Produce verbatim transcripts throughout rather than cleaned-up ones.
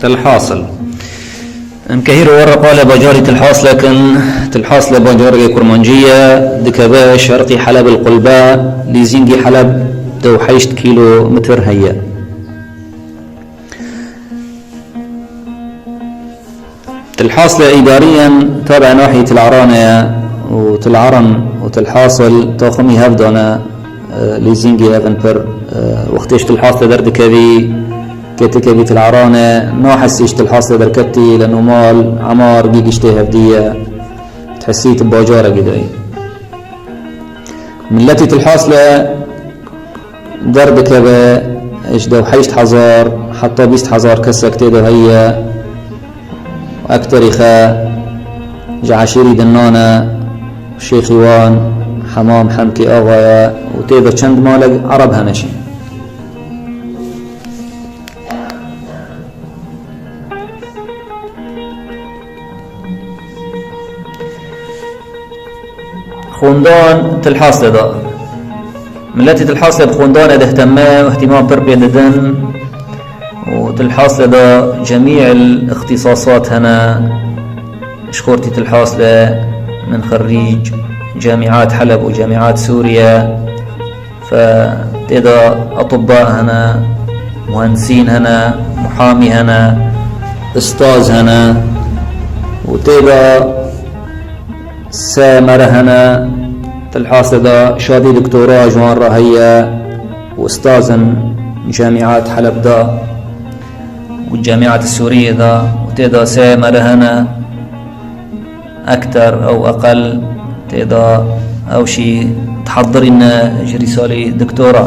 Tilhasil. Em kehîr û werreqa li bajarî Tilhasle kin. Tilhasle bajareke kurmancî ye, dikeve şerqî Heleb il Qulbe, lîzîngî Heleb dew heşt kîlometr heye. Tilhasle îdariyen tabe nahî Tilaran e û Tilaran û Tilhasil taximî hev dane, e, lîzîngî hev in pir, e, wextê ji Tilhasle derdikevî, kê tikevî Tilaran e, nahesî ji Tilhasle derketî, li nûmal, emar, gî giştê hevdî ye, dihesî tu bacarekî de yî. Miletî Tilhasle derdikeve ji dew heşt hezar heta bîst hezar kesek tê de heye. Ekterî xe ji eşîrî Dinnan e, şêxî wan Hemam Hemkî Axa ye û tê de çend malek Ereb hene jî. Xwendan Tilhasle de. Miletî Tilhasle bi xwendanê dihteme û ihtimam pir pê didin û Tilhasle de cemî el îxtîsasat hene. Ji xortî Tilhasle min xerîc Camîat Heleb û Camîat Sûriye. Fe tê de etibba hene, muhendisîn hene, muhamî hene, ustaz hene û tê de se mere hene, Tilhasle de şadî doktora ji wan re heye û ustaz in Camîat Heleb de û Camîat Sûriyê de û tê de se mere hene. Ekter ew eqel tê de ew şî dihedirîne ji rîsalî doktora.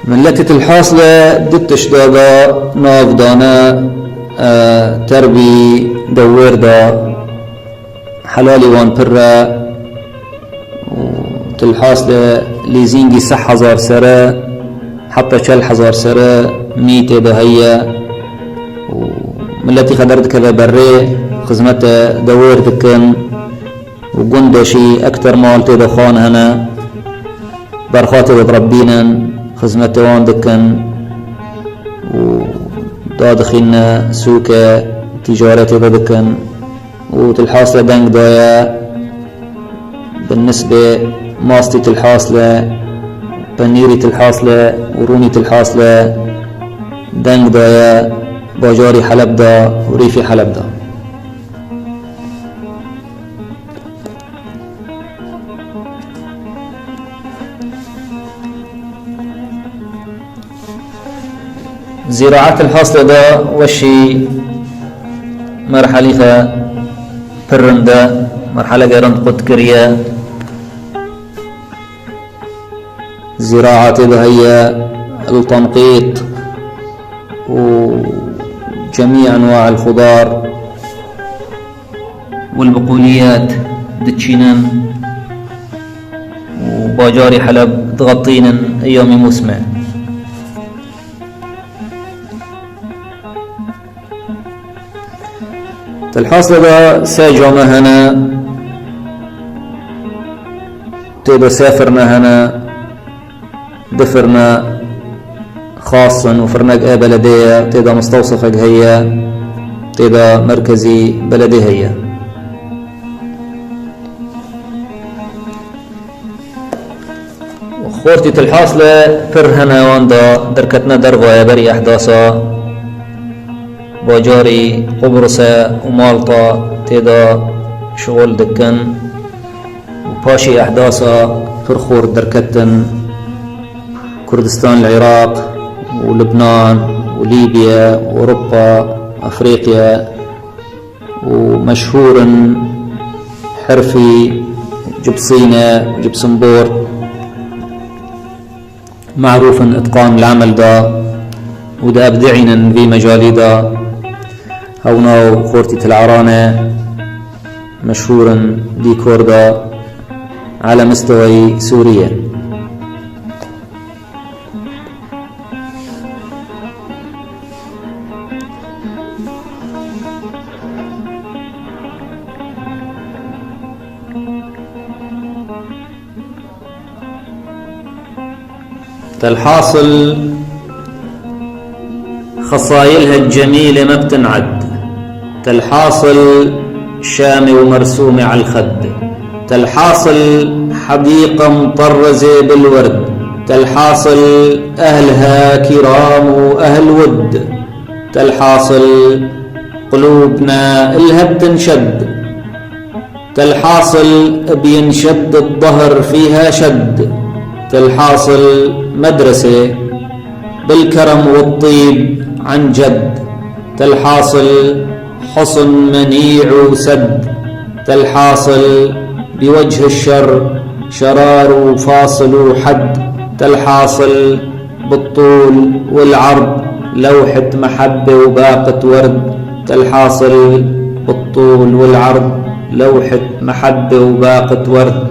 Miletî Tilhasle du tişt de nav dane, e, terbî dewêr de helalî wan pir e. Û Tilhasle lîzîngî sih hezar sere heta çel hezar sere mî tê de heye û miletî xwe derdikeve berê, xizmete dewêr dikin û gund de jî ekter mal tê de xan hene, berxwe tê de direbînin, xizmete wan dikin û dadixîne sûke, tîcaretê de dikin. û Tilhasle deng daye, bi nisbê mastî Tilhasle, penîrî Tilhasle û rûnî Tilhasle deng daye bajarî Heleb de û rîfî Heleb de. Zîraet Tilhasle de weşî merhelî xe pir rind e, merheleke rind qut kiriye. Zîraetê de heye el tenqît û cemî enwa el xudar. Û li biqûliyet diçînin û bajarî Heleb diqetînin eyamî mûsmê. Tilhasle de sê came hene, tê de sê firne hene. Du firne xas in û firnek ê beledê ye, tê de mistewsifek heye, tê de merkezî beledê heye. Xortî Tilhasle pir hene wan de derketine derva ye berî ehdasa bajarî Qubrise û Malta tê de şixul dikin. û paşê ehdasa pir xort derketin Kurdistan li Iraq û Libnan û Lîbye û Ewropa, Efrîqya û meşhûr in herfî cipsîne û cipsimbor. Merûf in itqan li emel de û diebdî'înin vî mecalî de. Hewna û xortî Tilaran e, meşhûr in dîkor de, ele misteweyî Sûrî ye. تالحاصل، خصايلها الجميلة ما بتنعد. تالحاصل، شامة ومرسومة عالخد. تالحاصل، حديقة مطرزة بالورد. تالحاصل، أهلها كرام وأهل ود. تالحاصل، قلوبنا إلها بتنشد. تالحاصل، بينشد الظهر فيها شد. تالحاصل، مدرسة بالكرم والطيب عن جد. تالحاصل، حصن منيع وسد. تالحاصل، بوجه الشر شرار وفاصل وحد. تالحاصل، بالطول والعرض لوحة محبة وباقة ورد. تالحاصل، بالطول والعرض لوحة محبة وباقة ورد.